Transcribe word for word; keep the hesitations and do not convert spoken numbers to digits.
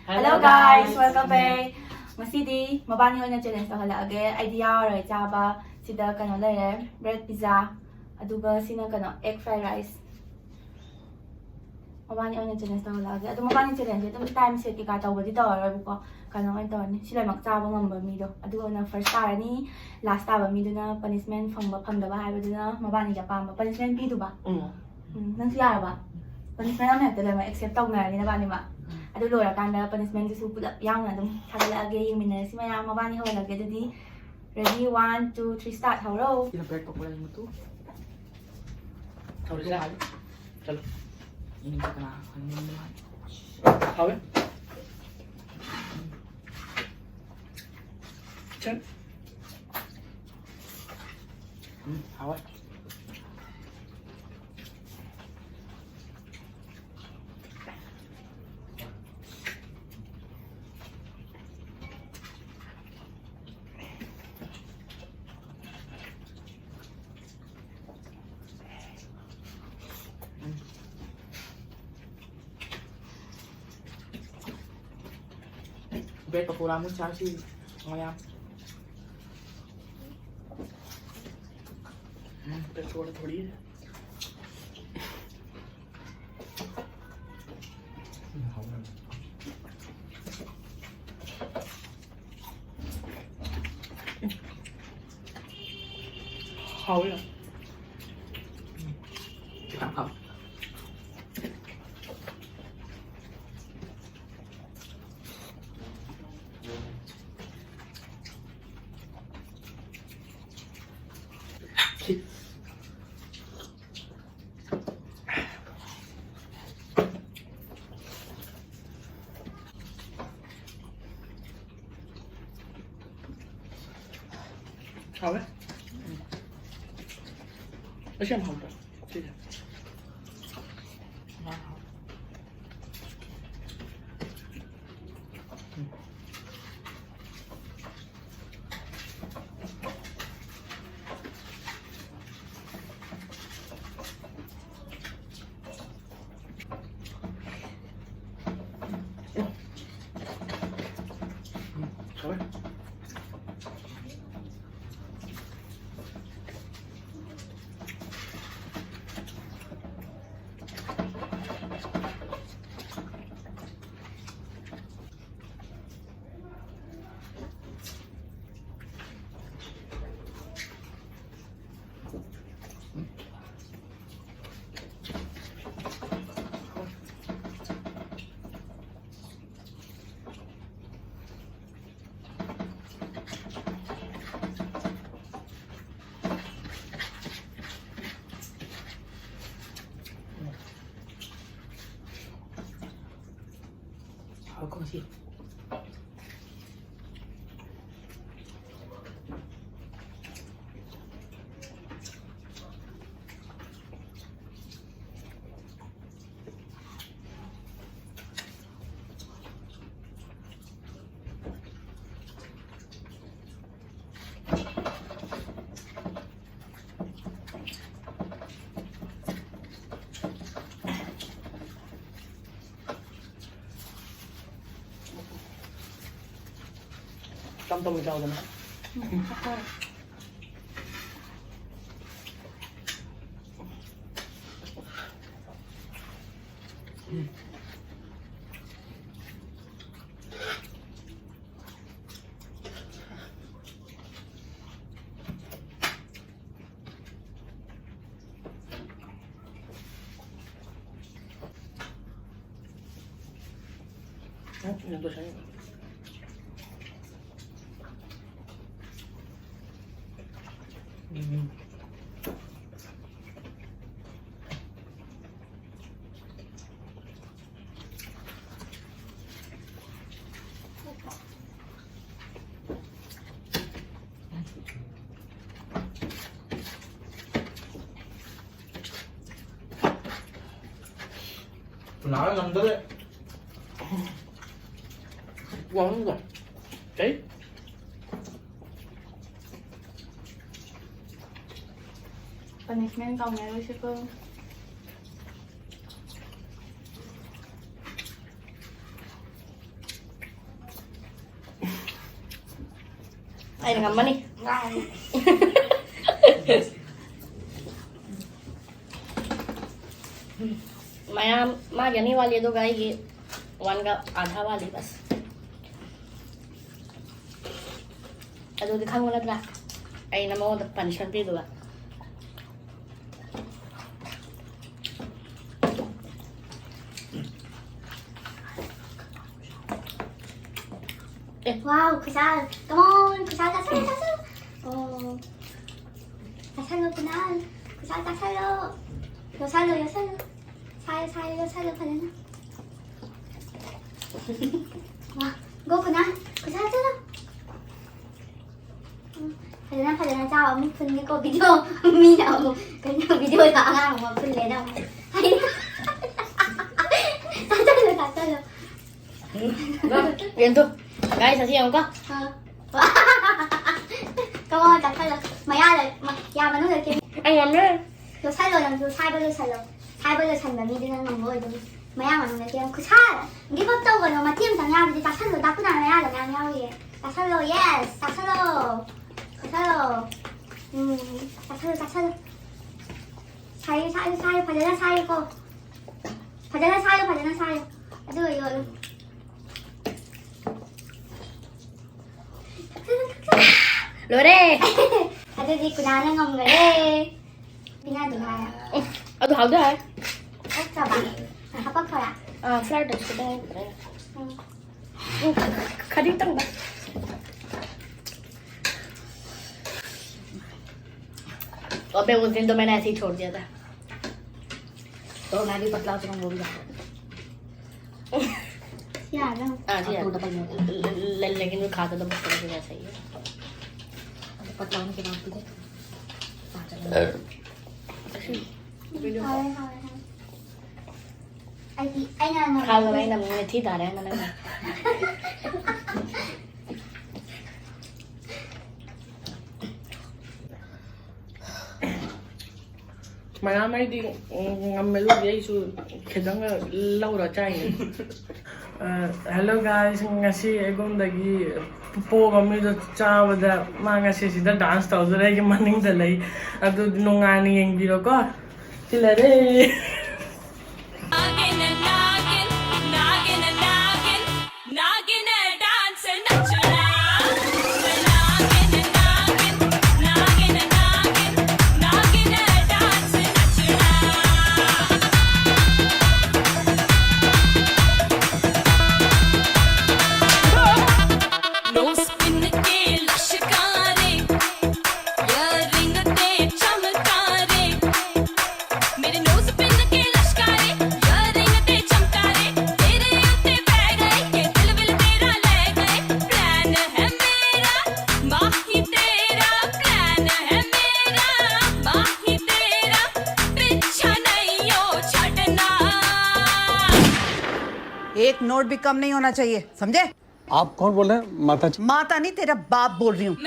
Hello guys, welcome back. ꯉꯁꯤꯗꯤ ꯃꯕꯥꯅꯤ ꯑꯣꯏꯅ ꯆꯦꯂꯦꯟꯖ ꯇꯧꯍꯜꯂꯛꯑꯒꯦ꯫ ꯑꯩꯗꯤ ꯌꯥꯎꯔꯔꯣꯏ ꯆꯥꯕ꯫ ꯁꯤꯗ ꯀꯩꯅꯣ ꯂꯩꯔꯦ, ꯕ꯭ꯔꯦꯗ ꯄꯤꯖꯥ, ꯑꯗꯨꯒ ꯁꯤꯅ ꯀꯩꯅꯣ, ꯑꯦꯒ ꯐ꯭ꯔꯥꯏ ꯔꯥꯏꯁ꯫ ꯃꯕꯥꯅꯤ ꯑꯣꯏꯅ ꯆꯦꯂꯦꯟꯖ ꯇꯧꯍꯜꯂꯛꯑꯒꯦ꯫ ꯑꯗꯣ ꯃꯕꯥꯅꯤ ꯆꯦꯂꯦꯟꯖꯁꯦ ꯑꯗꯨꯝ ꯇꯥꯏꯝ ꯁꯦꯠ ꯀꯩꯀꯥ ꯇꯧꯕꯗꯤ ꯇꯧꯔꯔꯣꯏꯕꯀꯣ꯫ ꯀꯩꯅꯣ ꯑꯣꯏꯅ ꯇꯧꯔꯅꯤ, ꯁꯤ ꯂꯣꯏꯅꯃꯛ ꯆꯥꯕ ꯉꯝꯕ ꯃꯤꯗꯣ ꯑꯗꯨ ꯑꯣꯏꯅ ꯐꯥꯔꯁ ꯇꯥꯔꯅꯤ꯫ ꯂꯥꯁ ꯇꯥꯕ ꯃꯤꯗꯨꯅ ꯄꯅꯤꯁꯃꯦꯟ ꯐꯪꯕ ꯐꯪꯗꯕ ꯍꯥꯏꯕꯗꯨꯅ ꯃꯕꯥꯅꯤꯒꯤ ꯑꯄꯥꯝꯕ꯫ ꯄꯅꯤꯁꯃꯦꯟ ꯄꯤꯗꯨꯕ? ꯎꯝ꯫ ꯎꯝ, ꯅꯪꯁꯨ ꯌꯥꯔꯕ? ꯄꯅꯤꯁꯃꯦꯟ ꯑꯃ ꯍꯦꯛꯇ ꯂꯣꯏꯅꯃꯛ ꯑꯦꯛꯁꯦꯞ ꯇꯧꯅꯔꯅꯤ ꯅꯕꯥꯅꯤꯃꯛ꯫ ꯎꯝ꯫ ꯑꯗꯨ ꯂꯣꯏꯔꯀꯥꯟꯗ ꯄꯅꯤꯁꯃꯦꯟꯗꯨꯁꯨ ꯄꯨꯂꯞ ꯌꯥꯎꯅ ꯑꯗꯨꯝ ꯊꯥꯒꯠꯂꯛꯑꯒꯦ, ꯌꯦꯡꯃꯤꯟꯅꯔꯁꯤ ꯃꯌꯥꯝ꯫ ꯃꯕꯥꯅꯤ ꯍꯧꯍꯜꯂꯒꯦ ꯑꯗꯨꯗꯤ꯫ Ready, one, two, three, start. ꯍꯧꯔꯣ꯫ ꯁꯤꯅ ꯕ꯭ꯔꯦꯗ ꯄꯀꯣꯔꯥꯒꯤ ꯃꯇꯨ꯫ ꯍꯧꯔꯁꯦ꯫ ꯆꯠꯂꯣ꯫ ꯌꯦꯡꯁꯤ ꯀꯅꯥ ꯈꯪꯕ꯫ ꯍꯥꯎꯋꯦ꯫ ꯆꯠ꯫ ꯎꯝ, ꯍꯥꯎꯋꯦ꯫ ꯕ꯭ꯔꯦꯗ ꯄꯀꯣꯔꯥ ꯑꯃꯨꯛ ꯆꯥꯁꯤ ꯃꯌꯥꯝ꯫ ꯎꯝ, ꯕ꯭ꯔꯦꯗ ꯄꯀꯣꯔꯥ ꯊꯣꯛꯂꯛꯏ꯫ ꯍꯥꯎꯋꯦ ꯌꯥꯝ꯫ ꯌꯥꯝ ꯍꯥꯎꯋꯦ꯫ ꯍꯥꯎꯋꯦ꯫ ꯑꯁꯤ ꯌꯥꯝ ꯍꯥꯎꯇ꯭ꯔꯥ? ꯁꯤꯁꯦ꯫ ꯍꯥꯎꯀꯣ ꯉꯁꯤ꯫ ꯇꯝ ꯇꯝꯅ ꯆꯥꯎꯗꯅ꯫ ꯅꯥꯕ ꯉꯝꯗꯔꯦ꯫ ꯋꯥꯔꯝꯗ꯫ ꯀꯩ? Punishment ꯀꯥꯎꯅꯔꯣꯏꯁꯤꯀꯣ꯫ ꯑꯩꯅ ꯉꯝꯃꯅꯤ꯫ ꯃꯌꯥꯝ ꯃꯥꯒꯤ ꯑꯅꯤ ꯋꯥꯠꯂꯤ, ꯑꯗꯨꯒ ꯑꯩꯒꯤ ꯋꯥꯟꯒ ꯑꯥꯙꯥ ꯋꯥꯠꯂꯤ ꯕꯁ꯫ ꯑꯗꯨꯗꯤ ꯈꯪꯕ ꯅꯠꯇ꯭ꯔꯥ ꯑꯩꯅ ꯃꯉꯣꯟꯗ punishment ꯄꯤꯗꯨꯕ? A. Wow, ꯈꯨꯁꯥꯜ꯫ Come on, ꯈꯨꯁꯥꯜ ꯆꯥꯁꯜꯂꯣ, ꯆꯥꯁꯜꯂꯣ꯫ ꯑꯣ꯫ ꯆꯥꯁꯜꯂꯣ, ꯀꯨꯅꯥꯜ꯫ ꯈꯨꯁꯥꯜ ꯆꯥꯁꯜꯂꯣ꯫ ꯌꯣꯠꯁꯜꯂꯣ, ꯌꯣꯠꯁꯜꯂꯣ꯫ ꯁꯥꯏꯌꯣ, ꯁꯥꯏꯌꯣ, ꯌꯣꯠꯁꯜꯂꯣ ꯐꯖꯅ꯫ ꯋꯥ, ꯒꯣ ꯀꯨꯅꯥ, ꯀꯨꯁꯥ ꯆꯠꯂꯣ꯫ ꯎꯝ, ꯐꯖꯅ, ꯐꯖꯅ ꯆꯥꯎ, ꯑꯃꯨꯛ ꯐꯨꯟꯒꯦꯀꯣ, ꯚꯤꯗꯤꯑꯣ, ꯃꯤꯅ ꯑꯃꯨꯛ, ꯀꯩꯅꯣ, ꯚꯤꯗꯤꯑꯣꯗ ꯑꯉꯥꯡ ꯑꯃ ꯐꯨꯜꯂꯦꯅ ꯑꯃꯨꯛ꯫ ꯆꯥꯁꯜꯂꯣ, ꯆꯥꯁꯜꯂꯣ꯫ ꯌꯦꯡꯗꯣ, guys, ꯑꯁꯤ ꯌꯦꯡꯉꯨꯀꯣ꯫ ꯑꯥ꯫ ꯀꯃꯣꯟ, ꯆꯥꯁꯜꯂꯣ꯫ ꯃꯌꯥꯗ, ꯃ-, ꯌꯥ ꯃꯅꯨꯡꯗ ꯀꯦꯝ-, ꯑꯩ ꯉꯝꯃꯦ꯫ ꯂꯣꯠꯁꯜꯂꯣ, ꯅꯪꯁꯨ ꯁꯥꯏꯕ ꯂꯣꯠꯁꯜꯂꯣ꯫ ꯁꯥꯏꯕ ꯂꯣꯠꯁꯟꯕ ꯃꯤꯗꯨꯅ ꯉꯝꯕ ꯑꯣꯏꯗꯣꯏꯅꯤ꯫ ꯃꯌꯥ ꯃꯅꯨꯡꯗ ꯀꯦꯝ-, ꯈꯨꯠꯁꯥ, give up ꯇꯧꯒꯅꯣ, ꯃꯇꯦꯡ ꯑꯝꯇꯪ ꯌꯥꯎꯔꯗꯤ ꯆꯥꯁꯜꯂꯣ, ꯗꯥ ꯀꯨꯅꯥ ꯃꯌꯥꯗ ꯃꯌꯥꯝ ꯌꯥꯎꯔꯤꯌꯦ꯫ ꯆꯥꯁꯜꯂꯣ, yes, ꯆꯥꯁꯜꯂꯣ꯫ ꯆꯥꯁꯜꯂꯣ꯫ ꯎꯝ, ꯆꯥꯁꯜꯂꯣ, ꯆꯥꯁꯜꯂꯣ꯫ ꯁꯥꯏꯌꯨ, ꯁꯥꯏꯌꯨ, ꯁꯥꯏꯌꯨ, ꯐꯖꯅ ꯁꯥꯏꯌꯨꯀꯣ꯫ ꯐꯖꯅ ꯁꯥꯏꯌꯨ, ꯐꯖꯅ ꯁꯥꯏꯌꯨ꯫ ꯑꯗꯨꯒ ꯌꯣꯠꯂꯨ꯫ ꯂꯣꯏꯔꯦ꯫ ꯑꯗꯨꯗꯤ ꯀꯨꯅꯥꯅ ꯉꯝꯈꯔꯦ꯫ ꯄꯤꯅꯥꯗꯨ ꯍꯥꯏꯔ꯫ ꯎꯝ, ꯑꯗꯨ ꯍꯥꯎꯗꯤ ꯍꯥꯎꯋꯦ꯫ ꯑꯣꯛꯇ꯭ꯔꯕ? ꯍꯥꯄꯛꯈ꯭ꯔꯥ? ꯑꯥ, fried rice ꯈꯤꯇꯪ ꯍꯥꯞꯈ꯭ꯔꯦ꯫ ꯎꯝ꯫ ꯎꯝ, ꯈꯖꯤꯛꯇꯪꯗ꯫ अबे उस दिन तो मैंने ऐसे ही छोड़ दिया था। तो मैं भी पतला हो चुका हूँ, वो भी ज्यादा। ꯌꯥꯔꯦ꯫ ꯑꯥ, ꯁꯤ ꯌꯥꯔꯦ꯫ ꯑꯗꯨꯗ ꯀꯩꯅꯣ꯫ ꯂ-, ꯂ-, ꯂ-, लेकिन वो खाता तो बचपन से वैसा ही है। ꯑꯗꯨ ꯄꯇꯂꯥ ꯍꯣꯅꯦ ꯀꯦ ꯕꯥꯗ ꯚꯤ ꯗꯦ꯫ ꯍꯥꯎꯋꯦ, ꯍꯥꯎꯋꯦ, ꯍꯥꯎꯋꯦ꯫ ꯑꯩꯗꯤ, ꯑꯩꯅ ꯅꯝꯕ ꯈꯥꯒ ꯑꯩꯅ ꯑꯃꯨꯛ ꯃꯦꯊꯤ ꯇꯥꯔꯦ, ꯅꯪꯅ꯫ ꯃꯌꯥꯝ ꯑꯩꯗꯤ, ꯎꯝ, ꯉꯝꯃꯦ, ꯑꯗꯨꯒꯤ ꯑꯩꯁꯨ ꯈꯤꯇꯪꯒ ꯂꯧꯔ ꯆꯥꯏꯅꯦ꯫ ꯑ, hello guys, ꯉꯁꯤ ꯑꯩꯉꯣꯟꯗꯒꯤ ꯄꯣꯕ ꯃꯤꯗꯣ ꯆꯥꯕꯗ ꯃꯥ ꯉꯁꯤ ꯁꯤꯗ dance ꯇꯧꯗꯣꯔꯦ, ꯑꯩꯒꯤ ꯃꯅꯤꯡꯗ ꯂꯩ꯫ ꯑꯗꯨ ꯅꯨꯡꯉꯥꯏꯅ ꯌꯦꯡꯕꯤꯔꯣꯀꯣ꯫ ꯁꯤ ꯂꯩꯔꯦ꯫ एक नोट भी कम नहीं होना चाहिए, समझे? आप कौन बोल रहे हैं माता जी? माता नहीं, तेरा बाप बोल रही हूँ।